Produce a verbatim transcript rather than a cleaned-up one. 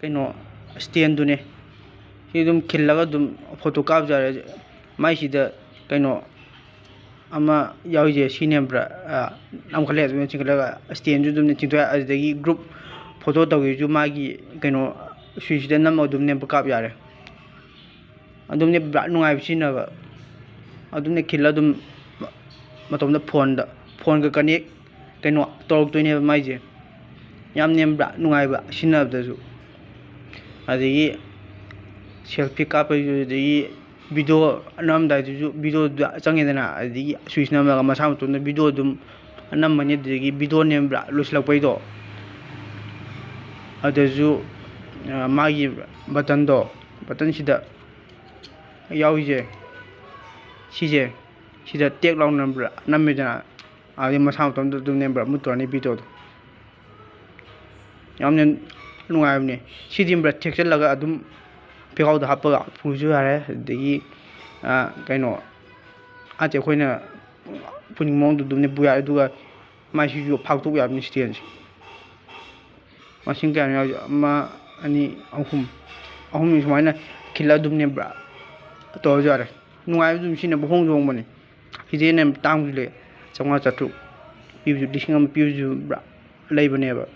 ꯀꯩꯅꯣ ꯁ꯭ꯇꯦꯟꯗꯨꯅꯦ꯫ ꯁꯤ ꯑꯗꯨꯝ ꯈꯤꯜꯂꯒ ꯑꯗꯨꯝ ꯐꯣꯇꯣ ꯀꯥꯞꯄꯁꯨ ꯌꯥꯔꯦ꯫ ꯃꯥꯏꯁꯤꯗ ꯀꯩꯅꯣ ꯑꯃ ꯌꯥꯎꯔꯤꯁꯦ ꯁꯤꯅꯦꯕ꯭ꯔꯥ? ꯅꯝꯈꯠꯂꯦ ꯑꯗꯨꯝ ꯆꯤꯡꯈꯠꯂꯒ ꯁ꯭ꯇꯦꯟꯁꯨ ꯑꯗꯨꯝ ꯆꯤꯡꯊꯣꯛ ꯌꯥꯏ꯫ ꯑꯗꯨꯗꯒꯤ ꯒ꯭ꯔꯨꯞ ꯐꯣꯇꯣ ꯇꯧꯒꯦꯁꯨ ꯃꯥꯒꯤ ꯀꯩꯅꯣ ꯁ꯭ꯋꯤꯆꯁꯤꯗ ꯅꯝꯃꯒ ꯑꯗꯨꯝ ꯅꯦꯝꯄ ꯀꯥꯞ ꯌꯥꯔꯦ꯫ ꯑꯗꯨꯝꯅꯦ ꯄꯨꯔꯥ ꯅꯨꯡꯉꯥꯏꯕ ꯁꯤꯖꯤꯟꯅꯕ꯫ ꯑꯗꯨꯝꯅꯦ ꯈꯤꯜꯂ ꯑꯗꯨꯝ ꯃꯇꯣꯝꯗ ꯐꯣꯟꯗ, ꯐꯣꯟꯒ ꯀꯅꯦꯛ ꯀꯩꯅꯣ ꯇꯧꯔꯛꯇꯣꯏꯅꯦꯕ ꯃꯥꯏꯁꯦ꯫ ꯌꯥꯝ ꯅꯦꯝꯕ꯭ꯔꯥ ꯅꯨꯡꯉꯥꯏꯕ ꯁꯤꯖꯤꯟꯅꯕꯗꯁꯨ꯫ ꯑꯗꯒꯤ ꯁꯦꯜꯐꯤ ꯀꯥꯞꯄꯩꯁꯨ, ꯑꯗꯒꯤ ꯚꯤꯗꯤꯑꯣ ꯅꯝꯃꯝꯗꯥꯏꯗꯨꯁꯨ ꯚꯤꯗꯤꯑꯣꯗ ꯆꯪꯉꯦꯗꯅ, ꯑꯗꯒꯤ ꯁ꯭ꯋꯤꯆ ꯅꯝꯃꯒ ꯃꯁꯥ ꯃꯇꯣꯝꯗ ꯚꯤꯗꯤꯑꯣ ꯑꯗꯨꯝ ꯅꯝꯃꯅꯤ꯫ ꯑꯗꯨꯗꯒꯤ ꯚꯤꯗꯤꯑꯣ ꯅꯦꯝꯕ꯭ꯔꯥ ꯂꯣꯏꯁꯤꯜꯂꯛꯄꯩꯗꯣ ꯑꯗꯨꯁꯨ, ꯑ, ꯃꯥꯒꯤ ꯕꯇꯟꯗꯣ, ꯕꯇꯟꯁꯤꯗ ꯌꯥꯎꯔꯤꯁꯦ ꯁꯤꯁꯦ, ꯁꯤꯗ ꯇꯦꯛ ꯂꯥꯎꯅ ꯅꯝꯕ꯭ꯔꯥ ꯅꯝꯃꯦꯗꯅ, ꯑꯗꯩ ꯃꯁꯥ ꯃꯇꯣꯝꯗ ꯑꯗꯨꯝ ꯅꯦꯝꯕ꯭ꯔꯥ ꯃꯨꯠꯇ꯭ꯔꯅꯤ ꯚꯤꯗꯤꯑꯣꯗꯣ꯫ ꯌꯥꯝꯅ ꯅꯨꯡꯉꯥꯏꯕꯅꯦ꯫ ꯁꯤꯗꯤ ꯅꯦꯝꯕ꯭ꯔꯥ ꯊꯦꯛꯆꯜꯂꯒ ꯑꯗꯨꯝ ꯐꯤꯈꯥꯎꯗ ꯍꯥꯞꯄꯒ ꯄꯨꯔꯁꯨ ꯌꯥꯔꯦ꯫ ꯑꯗꯒꯤ, ꯑ, ꯀꯩꯅꯣ, ꯑꯥꯗꯤ ꯑꯩꯈꯣꯏꯅ ꯄꯨꯅꯤꯡꯕ ꯃꯑꯣꯡꯗ ꯑꯗꯨꯝ ꯄꯨ ꯌꯥꯔꯦ꯫ ꯑꯗꯨꯒ ꯃꯥꯏꯁꯤꯁꯨ ꯐꯥꯛꯇꯣꯛ ꯌꯥꯕꯅꯤ ꯁ꯭ꯇꯦꯟꯁꯦ꯫ ꯃꯁꯤꯡ ꯀꯌꯥꯅꯣ ꯌꯥꯎꯔꯤꯁꯦ? ꯑꯃ, ꯑꯅꯤ, ꯑꯍꯨꯝ꯫ ꯑꯍꯨꯝꯅꯤ ꯁꯨꯃꯥꯏꯅ ꯈꯤꯜꯂ ꯑꯗꯨꯝ ꯅꯦꯝꯕ꯭ꯔꯥ ꯇꯧꯔꯁꯨ ꯌꯥꯔꯦ꯫ ꯅꯨꯡꯉꯥꯏꯕ ꯑꯗꯨꯝ ꯁꯤꯖꯤꯟꯅꯕ, ꯍꯣꯡꯁꯨ ꯍꯣꯡꯕꯅꯤ꯫ ꯁꯤꯗꯩ ꯍꯦꯟꯅ ꯇꯥꯡꯕꯁꯨ ꯂꯩ꯫ ꯆꯥꯝꯃꯉꯥ, ꯆꯥꯇ꯭ꯔꯨꯛ ꯄꯤꯕꯁꯨ, ꯂꯤꯁꯤꯡ ꯑꯃ ꯄꯤꯕꯁꯨ ꯄꯨꯔꯥ ꯂꯩꯕꯅꯦꯕ꯫